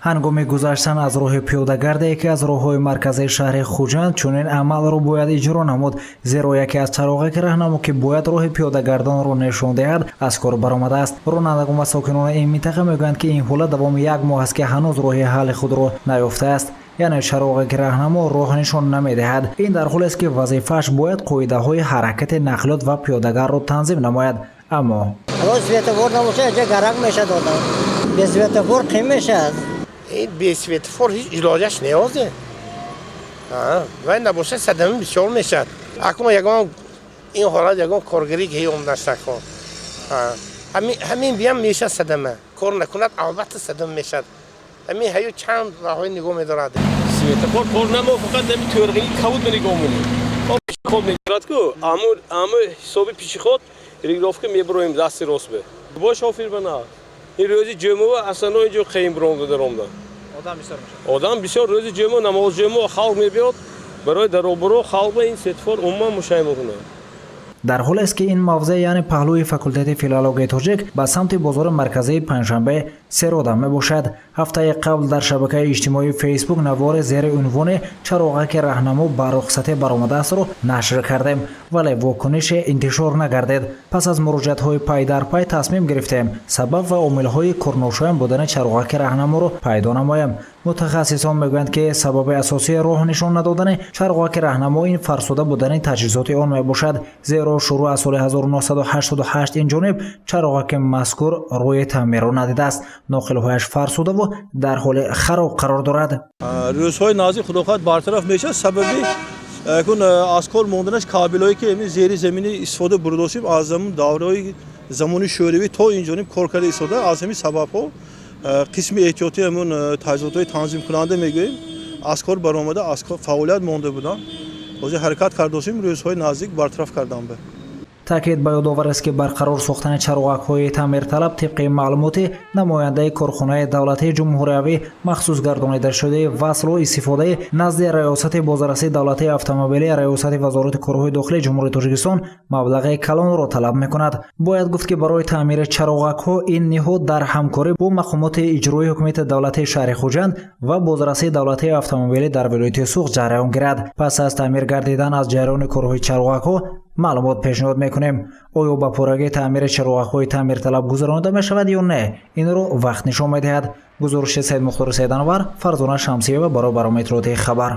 Ҳангоми гузаштан аз роҳи пиёдагард, яке аз роҳҳои марказии шаҳри Хуҷанд, чунин амалро бояд иҷро намуд, зеро яке аз чароғаки раҳнамо, ки бояд роҳи пиёдагардонро нишон диҳад, аз кор баромадааст. Ронандагон ва сокинони ин минтақа мегӯянд, ки ин ҳолат давоми як моҳ аст, ки ҳанӯз роҳи ҳалли худро наёфтааст, яъне чароғаки раҳнамо роҳ нишон намедиҳад. Ин дар ҳолест, ки вазифааш бояд қоидаҳои ҳаракати нақлиёт ва пиёдагардро танзим намояд, аммо Светофор набошад, инҷа гарақ мешад одам. Бе светофор қин мешад. Ин бе светофор ҳеҷ илоҷаш неозе. Вай набошад, садама бисёр мешавад. Акун ягон ин ҳолат, ягон коргарӣ ки омадаш накун, ҳамин биям мешавад садама. Кор накунад, албатта садама мешавад. Ҳамин ҳаю чанд роҳҳои нигоҳ медорад. Светофор кор намо, фақат ами тӯрғини кабуд нигоҳ монем. Пешеход мегирад ку, аму ҳисоби пешеход регулировка мебуроем дасти рост бе бо шофир бана. Ин рӯзи ҷумъа аслан инҷо қиин буромда даромда. Одам бисёр мешавад. Одам бисёр, рӯзи ҷумъа, намози ҷумъа халқ мебиёд. Барои даробуро халқ ба ин светофор умуман мушай мекунад. Дар ҳолест, ки ин мавзеъ, яъне паҳлӯи факултети филологияи тоҷик ба самти бозори марказии Панҷшанбе, серодам мебошад. Ҳафтаи қабл дар шабакаи иҷтимоии Фейсбук навори зери унвони «Чароғаки раҳнамо ба рухсатӣ баромадаастро нашр кардем, вале вокунише интишор нагардид. Пас аз муроҷиатҳои пай дар пай тасмим гирифтем сабаб ва омилҳои корношоям будани чароғаки раҳнаморо пайдо намоем. Мутахассисон мегӯянд, ки сабаби асосии роҳ нишон надодани чароғаки раҳнамо ин фарсуда будани таҷҳизоти он мебошад, зеро шурӯъ аз соли 1988 ин ҷониб чароғаки мазкур рӯи таъмирро надидааст, ноқилҳояш фарсудаву дар ҳоли хароб қарор дорад. Рӯзҳои наздик, худо хоҳад, бартараф мешавад. Сабаби кун аз кор монданаш кабелҳое, ки зери замини истифода бурдосем, аз замон давраҳои замони шӯравӣ то ин ҷониб кор карда истода. Аз ҳамин сабабҳо қисми эҳтиётии ҳамун таҷҳизотҳои танзимкунанда мегӯем, аз кор баромада, аз фаъолият монда буданд. Ҳозир ҳаракат кардосем, рӯзҳои наздик бартараф кардан ба. Таъкид ба ёдовар аст, ки барқарор сохтани чароғакҳои таъмирталаб, тибқи маълумоти намояндаи корхонаи давлатии ҷумҳуриявӣ махсус гардонидашудаи васлу истифодаи назди Раёсати бозаррасии давлатии автомобилии Раёсати Вазорати корҳои дохилии Ҷумҳурии Тоҷикистон, маблағи калонро талаб мекунад. Бояд гуфт, ки барои таъмири чароғакҳо ин ниҳод дар ҳамкорӣ бо мақомоти иҷроии ҳукумати давлатии шаҳри Хуҷанд ва бозаррасии давлатии автомобилӣ дар вилояти Суғд ҷараён гирад. Пас аз таъмир гардидан аз ҷараёни корҳои чароғакҳо маълумот пешниҳод мекунем. Оё ба пуррагӣ таъмири чароғакҳои таъмирталаб гузаронида мешавад ё не, инро вақт нишон медиҳад. Гузориши Саидмухтори Сайданвар, Фарзона Шамсиева барои барномаи иттилоотии «Хабар».